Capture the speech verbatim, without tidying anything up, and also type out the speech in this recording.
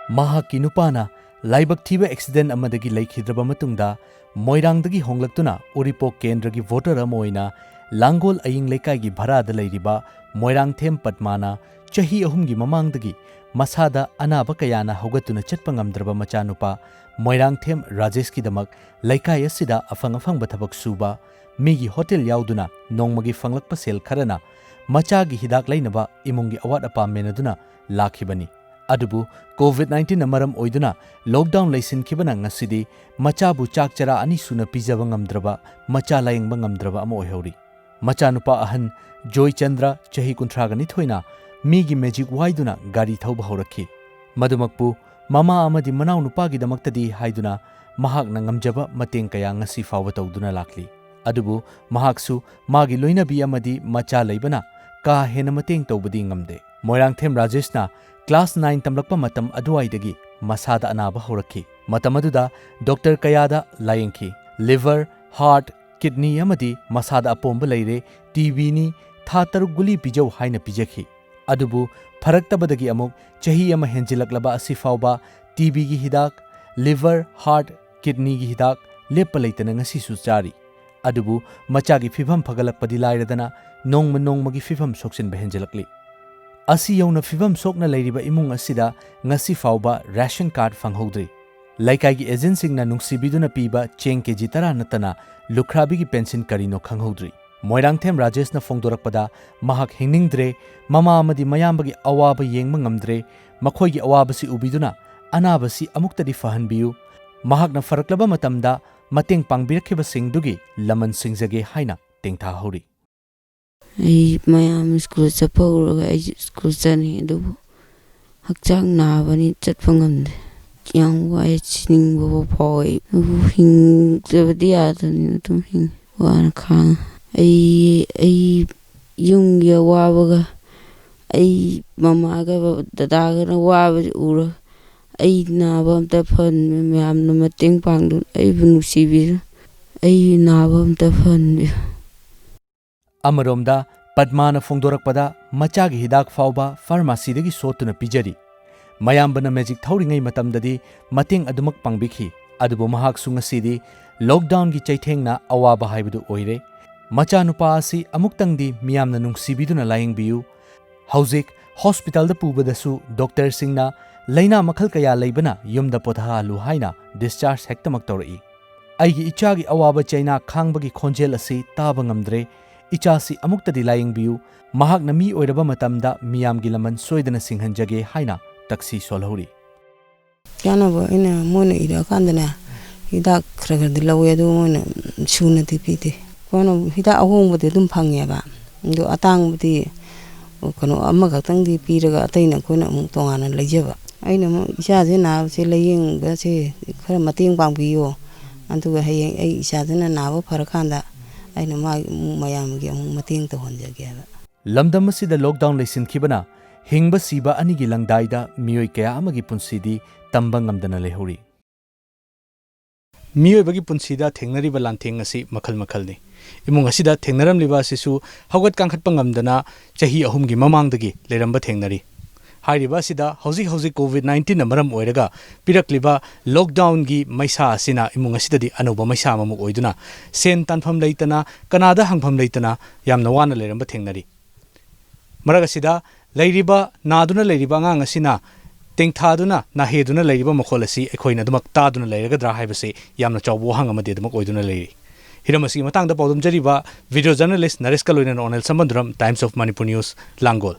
ꯃꯍꯥꯛꯀꯤ ꯅꯨꯄꯥꯅ ꯂꯥꯏꯕꯛ ꯊꯤꯕ ꯑꯦꯛꯁꯤꯗꯦꯟꯠ ꯑꯃꯗꯒꯤ ꯂꯩꯈꯤꯗ꯭ꯔꯕ ꯃꯇꯨꯡꯗ ꯃꯣꯏꯔꯥꯡꯗꯒꯤ ꯍꯣꯡꯂꯛꯇꯨꯅ ꯎꯔꯤꯄꯣꯛ ꯀꯦꯟꯗ꯭ꯔꯒꯤ ꯚꯣꯇꯔ ꯑꯃ ꯑꯣꯏꯅ ꯂꯥꯡꯒꯣꯜ ꯑꯌꯤꯡ ꯂꯩꯀꯥꯏꯒꯤ ꯚꯔꯥꯗ ꯂꯩꯔꯤꯕ ꯃꯣꯏꯔꯥꯡꯊꯦꯝ ꯄꯗꯃꯥꯅ ꯆꯍꯤ ꯑꯍꯨꯝꯒꯤ ꯃꯃꯥꯡꯗꯒꯤ ꯃꯁꯥꯗ ꯑꯅꯥꯕ ꯀꯌꯥꯅ ꯍꯧꯒꯠꯇꯨꯅ ꯆꯠꯄ ꯉꯝꯗ꯭ꯔꯕ ꯃꯆꯥꯅꯨꯄꯥ ꯃꯣꯏꯔꯥꯡꯊꯦꯝ ꯔꯥꯖꯦꯁꯀꯤꯗꯃꯛ ꯂꯩꯀꯥꯏ ꯑꯁꯤꯗ ꯑꯐꯪ ꯑꯐꯪꯕ ꯊꯕꯛ ꯁꯨꯕ, ꯃꯤꯒꯤ ꯍꯣꯇꯦꯜ ꯌꯥꯎꯗꯨꯅ ꯅꯣꯡꯃꯒꯤ ꯐꯪꯂꯛꯄ ꯁꯦꯜ ꯈꯔꯅ ꯃꯆꯥꯒꯤ ꯍꯤꯗꯥꯛ ꯂꯩꯅꯕ ꯏꯃꯨꯡꯒꯤ ꯑꯋꯥꯠ ꯑꯄꯥ ꯃꯦꯟꯅꯗꯨꯅ ꯂꯥꯛꯈꯤꯕꯅꯤ꯫ ꯑꯗꯨꯕꯨ ꯀꯣꯚꯤꯗ ꯅꯥꯏꯟꯇꯤꯟꯅ ꯃꯔꯝ ꯑꯣꯏꯗꯨꯅ ꯂꯣꯛꯗꯥꯎꯟ ꯂꯩꯁꯤꯟꯈꯤꯕꯅ ꯉꯁꯤꯗꯤ ꯃꯆꯥꯕꯨ ꯆꯥꯛ ꯆꯔꯥ ꯑꯅꯤ ꯁꯨꯅ ꯄꯤꯖꯕ ꯉꯝꯗ꯭ꯔꯕ, ꯃꯆꯥ ꯂꯥꯌꯦꯡꯕ ꯉꯝꯗ꯭ꯔꯕ ꯑꯃ ꯑꯣꯏꯍꯧꯔꯤ꯫ ꯃꯆꯥꯅꯨꯄꯥ ꯑꯍꯟ ꯖꯣꯏꯆꯟꯗ꯭ꯔ, ꯆꯍꯤ ꯀꯨꯟꯊ꯭ꯔꯥꯒ ꯅꯤꯊꯣꯏꯅ ꯃꯤꯒꯤ ꯃꯦꯖꯤꯛ ꯋꯥꯏꯗꯨꯅ ꯒꯥꯔꯤ ꯊꯧꯕ ꯍꯧꯔꯛꯈꯤ꯫ ꯃꯗꯨꯃꯛꯄꯨ ꯃꯃꯥ ꯑꯃꯗꯤ ꯃꯅꯥꯎꯅꯨꯄꯥꯒꯤꯗꯃꯛꯇꯗꯤ ꯍꯥꯏꯗꯨꯅ ꯃꯍꯥꯛꯅ ꯉꯝꯖꯕ ꯃꯇꯦꯡ ꯀꯌꯥ ꯉꯁꯤ ꯐꯥꯎꯕ ꯇꯧꯗꯨꯅ ꯂꯥꯛꯂꯤ꯫ ꯑꯗꯨꯕꯨ ꯃꯍꯥꯛꯁꯨ ꯃꯥꯒꯤ ꯂꯣꯏꯅꯕꯤ ꯑꯃꯗꯤ ꯃꯆꯥ ꯂꯩꯕꯅ ꯀꯥ ꯍꯦꯟꯅ ꯃꯇꯦꯡ ꯇꯧꯕꯗꯤ ꯉꯝꯗꯦ꯫ ꯃꯣꯏꯔꯥꯡꯊꯦꯝ ꯔꯥꯖꯦꯁꯅ ꯀ꯭ꯂꯥꯁ ꯅꯥꯏꯟ ꯇꯝꯂꯛꯄ ꯃꯇꯝ ꯑꯗꯨꯋꯥꯏꯗꯒꯤ ꯃꯁꯥꯗ ꯑꯅꯥꯕ ꯍꯧꯔꯛꯈꯤ꯫ ꯃꯇꯝ ꯑꯗꯨꯗ ꯗꯣꯛꯇꯔ ꯀꯌꯥꯗ ꯂꯥꯌꯦꯡꯈꯤ꯫ ꯂꯤꯚꯔ, ꯍꯥꯔꯠ, ꯀꯤꯗꯅꯤ ꯑꯃꯗꯤ ꯃꯁꯥꯗ ꯑꯄꯣꯝꯕ ꯂꯩꯔꯦ, ꯇꯤ ꯕꯤꯅꯤ, ꯊꯥ ꯇꯔꯨꯛ ꯒꯨꯂꯤ ꯄꯤꯖꯧ ꯍꯥꯏꯅ ꯄꯤꯖꯈꯤ꯫ ꯑꯗꯨꯕꯨ ꯐꯔꯛꯇꯕꯗꯒꯤ ꯑꯃꯨꯛ ꯆꯍꯤ ꯑꯃ ꯍꯦꯟꯖꯤꯜꯂꯛꯂꯕ ꯑꯁꯤ ꯐꯥꯎꯕ ꯇꯤ ꯕꯤꯒꯤ ꯍꯤꯗꯥꯛ, ꯂꯤꯚꯔ, ꯍꯥꯔꯠ, ꯀꯤꯗꯅꯤꯒꯤ ꯍꯤꯗꯥꯛ ꯂꯦꯞꯄ ꯂꯩꯇꯅ ꯉꯁꯤꯁꯨ ꯆꯥꯔꯤ꯫ ꯑꯗꯨꯕꯨ ꯃꯆꯥꯒꯤ ꯐꯤꯚꯝ ꯐꯒꯠꯂꯛꯄꯗꯤ ꯂꯥꯏꯔꯗꯅ ꯅꯣꯡꯃ ꯅꯣꯡꯃꯒꯤ ꯐꯤꯚꯝ ꯁꯣꯛꯆꯤꯟꯕ ꯍꯦꯟꯖꯤꯜꯂꯛꯂꯤ꯫ ꯑꯁꯤ ꯌꯧꯅ ꯐꯤꯚꯝ ꯁꯣꯛꯅ ꯂꯩꯔꯤꯕ ꯏꯃꯨꯡ ꯑꯁꯤꯗ ꯉꯁꯤ ꯐꯥꯎꯕ ꯔꯦꯁꯟ ꯀꯥꯔꯗ ꯐꯪꯍꯧꯗ꯭ꯔꯤ꯫ ꯂꯩꯀꯥꯏꯒꯤ ꯑꯦꯖꯦꯟꯠꯁꯤꯡꯅ ꯅꯨꯡꯁꯤꯕꯤꯗꯨꯅ ꯄꯤꯕ ꯆꯦꯡ ꯀꯦꯖꯤ ꯇꯔꯥ ꯅꯠꯇꯅ ꯂꯨꯈ꯭ꯔꯥꯕꯤꯒꯤ ꯄꯦꯟꯁꯤꯟ ꯀꯔꯤꯅꯣ ꯈꯪꯍꯧꯗ꯭ꯔꯤ꯫ ꯃꯣꯏꯔꯥꯡꯊꯦꯝ ꯔꯥꯖꯦꯁꯅ ꯐꯣꯡꯗꯣꯔꯛꯄꯗ ꯃꯍꯥꯛ ꯍꯤꯡꯅꯤꯡꯗ꯭ꯔꯦ, ꯃꯃꯥ ꯑꯃꯗꯤ ꯃꯌꯥꯝꯕꯒꯤ ꯑꯋꯥꯕ ꯌꯦꯡꯕ ꯉꯝꯗ꯭ꯔꯦ, ꯃꯈꯣꯏꯒꯤ ꯑꯋꯥꯕꯁꯤ ꯎꯕꯤꯗꯨꯅ ꯑꯅꯥꯕꯁꯤ ꯑꯃꯨꯛꯇꯗꯤ ꯐꯍꯟꯕꯤꯌꯨ, ꯃꯍꯥꯛꯅ ꯐꯔꯛꯂꯕ ꯃꯇꯝꯗ ꯃꯇꯦꯡ ꯄꯥꯡꯕꯤꯔꯛꯈꯤꯕꯁꯤꯡꯗꯨꯒꯤ ꯂꯃꯟ ꯁꯤꯡꯖꯒꯦ ꯍꯥꯏꯅ ꯇꯦꯡꯊꯥꯍꯧꯔꯤ꯫ ꯑꯩ ꯃꯌꯥꯝ ꯁ꯭ꯀꯨꯜ ꯆꯠꯄ ꯍꯧꯔꯒ ꯑꯩꯁꯨ ꯁ꯭ꯀꯨꯜ ꯆꯠꯅꯤ, ꯑꯗꯨꯕꯨ ꯍꯛꯆꯥꯡ ꯅꯥꯕꯅꯤ, ꯆꯠꯄ ꯉꯝꯗꯦ꯫ ꯌꯥꯝ ꯋꯥꯏ, ꯁꯤꯅꯤꯡꯕ ꯐꯥꯎ ꯐꯥꯎꯋꯦ꯫ ꯑꯗꯨꯕꯨ ꯍꯤꯡꯗꯕꯗꯤ ꯌꯥꯗꯕꯅꯤꯅ ꯑꯗꯨꯝ ꯍꯤꯡꯉꯤ, ꯋꯥꯅ ꯈꯥꯡꯉꯤ꯫ ꯑꯩ, ꯑꯩ ꯌꯨꯝꯒꯤ ꯑꯋꯥꯕꯒ, ꯑꯩ ꯃꯃꯥꯒ ꯗꯗꯥꯒꯅ ꯋꯥꯕꯁꯤ ꯎꯔꯒ, ꯑꯩ ꯅꯥꯕ ꯑꯝꯇ ꯐꯍꯟꯕꯤꯌꯨ, ꯃꯌꯥꯝꯅ ꯃꯇꯦꯡ ꯄꯥꯡꯗꯨꯅ, ꯑꯩꯕꯨ ꯅꯨꯡꯁꯤꯕꯤꯗꯨꯅ, ꯑꯩ ꯅꯥꯕ ꯑꯝꯇ ꯐꯍꯟꯕꯤꯌꯨ꯫ ꯑꯃꯔꯣꯝꯗ ꯄꯗꯃꯥꯅ ꯐꯣꯡꯗꯣꯔꯛꯄꯗ ꯃꯆꯥꯒꯤ ꯍꯤꯗꯥꯛ ꯐꯥꯎꯕ ꯐꯥꯔꯃꯥꯁꯤꯗꯒꯤ ꯁꯣꯠꯇꯨꯅ ꯄꯤꯖꯔꯤ꯫ ꯃꯌꯥꯝꯕꯅ ꯃꯦꯖꯤꯛ ꯊꯧꯔꯤꯉꯩ ꯃꯇꯝꯗꯗꯤ ꯃꯇꯦꯡ ꯑꯗꯨꯃꯛ ꯄꯥꯡꯕꯤꯈꯤ, ꯑꯗꯨꯕꯨ ꯃꯍꯥꯛꯁꯨ ꯉꯁꯤꯗꯤ ꯂꯣꯛꯗꯥꯎꯟꯒꯤ ꯆꯩꯊꯦꯡꯅ ꯑꯋꯥꯕ ꯍꯥꯏꯕꯗꯨ ꯑꯣꯏꯔꯦ꯫ ꯃꯆꯥꯅꯨꯄꯥ ꯑꯁꯤ ꯑꯃꯨꯛꯇꯪꯗꯤ ꯃꯤꯌꯥꯝꯅ ꯅꯨꯡꯁꯤꯕꯤꯗꯨꯅ ꯂꯥꯌꯦꯡꯕꯤꯌꯨ꯫ ꯍꯧꯖꯤꯛ ꯍꯣꯁꯄꯤꯇꯥꯜꯗ ꯄꯨꯕꯗꯁꯨ ꯗꯣꯛꯇꯔꯁꯤꯡꯅ ꯂꯥꯏꯅꯥ ꯃꯈꯜ ꯀꯌꯥ ꯂꯩꯕꯅ ꯌꯨꯝꯗ ꯄꯣꯊꯥꯍꯜꯂꯨ ꯍꯥꯏꯅ ꯗꯤꯁꯆꯥꯔꯖ ꯍꯦꯛꯇꯃꯛ ꯇꯧꯔꯛꯏ꯫ ꯑꯩꯒꯤ ꯏꯆꯥꯒꯤ ꯑꯋꯥꯕ ꯆꯩꯅꯥ ꯈꯥꯡꯕꯒꯤ ꯈꯣꯟꯖꯦꯜ ꯑꯁꯤ ꯇꯥꯕ ꯉꯝꯗ꯭ꯔꯦ꯫ ꯏꯆꯥꯁꯤ ꯑꯃꯨꯛꯇꯗꯤ ꯂꯥꯌꯦꯡꯕꯤꯌꯨ꯫ ꯃꯍꯥꯛꯅ ꯃꯤ ꯑꯣꯏꯔꯕ ꯃꯇꯝꯗ ꯃꯤꯌꯥꯝꯒꯤ ꯂꯃꯟ ꯁꯣꯏꯗꯅ ꯁꯤꯡꯍꯟꯖꯒꯦ ꯍꯥꯏꯅ ꯇꯛꯁꯤ ꯁꯣꯜꯍꯧꯔꯤ꯫ ꯆꯥꯅꯕ ꯑꯩꯅ ꯃꯣꯏꯅ ꯏꯔꯛꯑꯀꯥꯟꯗꯅꯦ, ꯍꯤꯗꯥꯛ ꯈꯔ ꯈꯔꯗꯤ ꯂꯧꯋꯦ, ꯑꯗꯨ ꯃꯣꯏꯅ ꯁꯨꯅꯗꯤ ꯄꯤꯗꯦ꯫ ꯑꯩꯈꯣꯏꯅ ꯍꯤꯗꯥꯛ ꯑꯍꯣꯡꯕꯗꯤ ꯑꯗꯨꯝ ꯐꯪꯉꯦꯕ, ꯑꯗꯣ ꯑꯇꯥꯡꯕꯗꯤ ꯀꯩꯅꯣ ꯑꯃꯈꯛꯇꯪꯗꯤ ꯄꯤꯔꯒ ꯑꯇꯩꯅ ꯑꯩꯈꯣꯏꯅ ꯑꯃꯨꯛ ꯇꯣꯉꯥꯟꯅ ꯂꯩꯖꯕ꯫ ꯑꯩꯅ ꯑꯃꯨꯛ ꯏꯆꯥꯁꯦ ꯅꯥꯕꯁꯦ ꯂꯥꯏꯌꯦꯡꯕꯁꯦ ꯈꯔ ꯃꯇꯦꯡ ꯄꯥꯡꯕꯤꯌꯣ, ꯑꯗꯨꯒ ꯍꯌꯦꯡ ꯑꯩ ꯏꯆꯥꯗꯨꯅ ꯅꯥꯕ ꯐꯔꯀꯥꯟꯗ ꯑꯩꯅ ꯃꯥꯒꯤ ꯑꯃꯨꯛ ꯃꯌꯥꯝꯒꯤ ꯑꯃꯨꯛ ꯃꯇꯦꯡ ꯇꯧꯍꯟꯖꯒꯦ ꯍꯥꯏꯕ꯫ ꯂꯝꯗꯝ ꯑꯁꯤꯗ ꯂꯣꯛꯗꯥꯎꯟ ꯂꯩꯁꯤꯟꯈꯤꯕꯅ ꯍꯤꯡꯕ ꯁꯤꯕ ꯑꯅꯤꯒꯤ ꯂꯪꯗꯥꯏꯗ ꯃꯤꯑꯣꯏ ꯀꯌꯥ ꯑꯃꯒꯤ ꯄꯨꯟꯁꯤꯗꯤ ꯇꯝꯕ ꯉꯝꯗꯅ ꯂꯩꯍꯧꯔꯤ꯫ ꯃꯤꯑꯣꯏꯕꯒꯤ ꯄꯨꯟꯁꯤꯗ ꯊꯦꯡꯅꯔꯤꯕ ꯂꯥꯟꯊꯦꯡ ꯑꯁꯤ ꯃꯈꯜ ꯃꯈꯜꯅꯤ꯫ ꯏꯃꯨꯡ ꯑꯁꯤꯗ ꯊꯦꯡꯅꯔꯝꯂꯤꯕ ꯑꯁꯤꯁꯨ ꯍꯧꯒꯠ ꯀꯥꯡꯈꯠꯄ ꯉꯝꯗꯅ ꯆꯍꯤ ꯑꯍꯨꯝꯒꯤ ꯃꯃꯥꯡꯗꯒꯤ ꯂꯩꯔꯝꯕ ꯊꯦꯡꯅꯔꯤ꯫ ꯍꯥꯏꯔꯤꯕ ꯑꯁꯤꯗ ꯍꯧꯖꯤꯛ ꯍꯧꯖꯤꯛ ꯀꯣꯚꯤꯗ ꯅꯥꯏꯟꯇꯤꯟꯅ ꯃꯔꯝ ꯑꯣꯏꯔꯒ ꯄꯤꯔꯛꯂꯤꯕ ꯂꯣꯛꯗꯥꯎꯟꯒꯤ ꯃꯩꯁꯥ ꯑꯁꯤꯅ ꯏꯃꯨꯡ ꯑꯁꯤꯗꯗꯤ ꯑꯅꯧꯕ ꯃꯩꯁꯥ ꯑꯃꯃꯨꯛ ꯑꯣꯏꯗꯨꯅ ꯁꯦꯟ ꯇꯥꯟꯐꯝ ꯂꯩꯇꯅ, ꯀꯅꯥꯗ ꯍꯪꯐꯝ ꯂꯩꯇꯅ ꯌꯥꯝꯅ ꯋꯥꯅ ꯂꯩꯔꯝꯕ ꯊꯦꯡꯅꯔꯤ꯫ ꯃꯔꯛ ꯑꯁꯤꯗ ꯂꯩꯔꯤꯕ, ꯅꯥꯗꯨꯅ ꯂꯩꯔꯤꯕ ꯑꯉꯥꯡ ꯑꯁꯤꯅ ꯇꯦꯡꯊꯥꯗꯨꯅ, ꯅꯥꯍꯦꯗꯨꯅ ꯂꯩꯔꯤꯕ ꯃꯈꯣꯜ ꯑꯁꯤ ꯑꯩꯈꯣꯏꯅ ꯑꯗꯨꯃꯛ ꯇꯥꯗꯨꯅ ꯂꯩꯔꯒꯗ꯭ꯔꯥ ꯍꯥꯏꯕꯁꯤ ꯌꯥꯝꯅ ꯆꯥꯎꯕ ꯋꯥꯍꯪ ꯑꯃꯗꯤ ꯑꯗꯨꯃꯛ ꯑꯣꯏꯗꯨꯅ ꯂꯩꯔꯤ꯫ ꯍꯤꯔꯝ ꯑꯁꯤꯒꯤ ꯃꯇꯥꯡꯗ ꯄꯥꯎꯗꯝꯖꯔꯤꯕ ꯚꯤꯗꯤꯑꯣ ꯖꯔꯅꯦꯂꯤꯁ ꯅꯔꯦꯁꯀ ꯂꯣꯏꯅꯅ ꯑꯣꯅꯦꯜ ꯁꯝꯕꯟꯗꯨꯔꯝ, Times of Manipur News, Langol.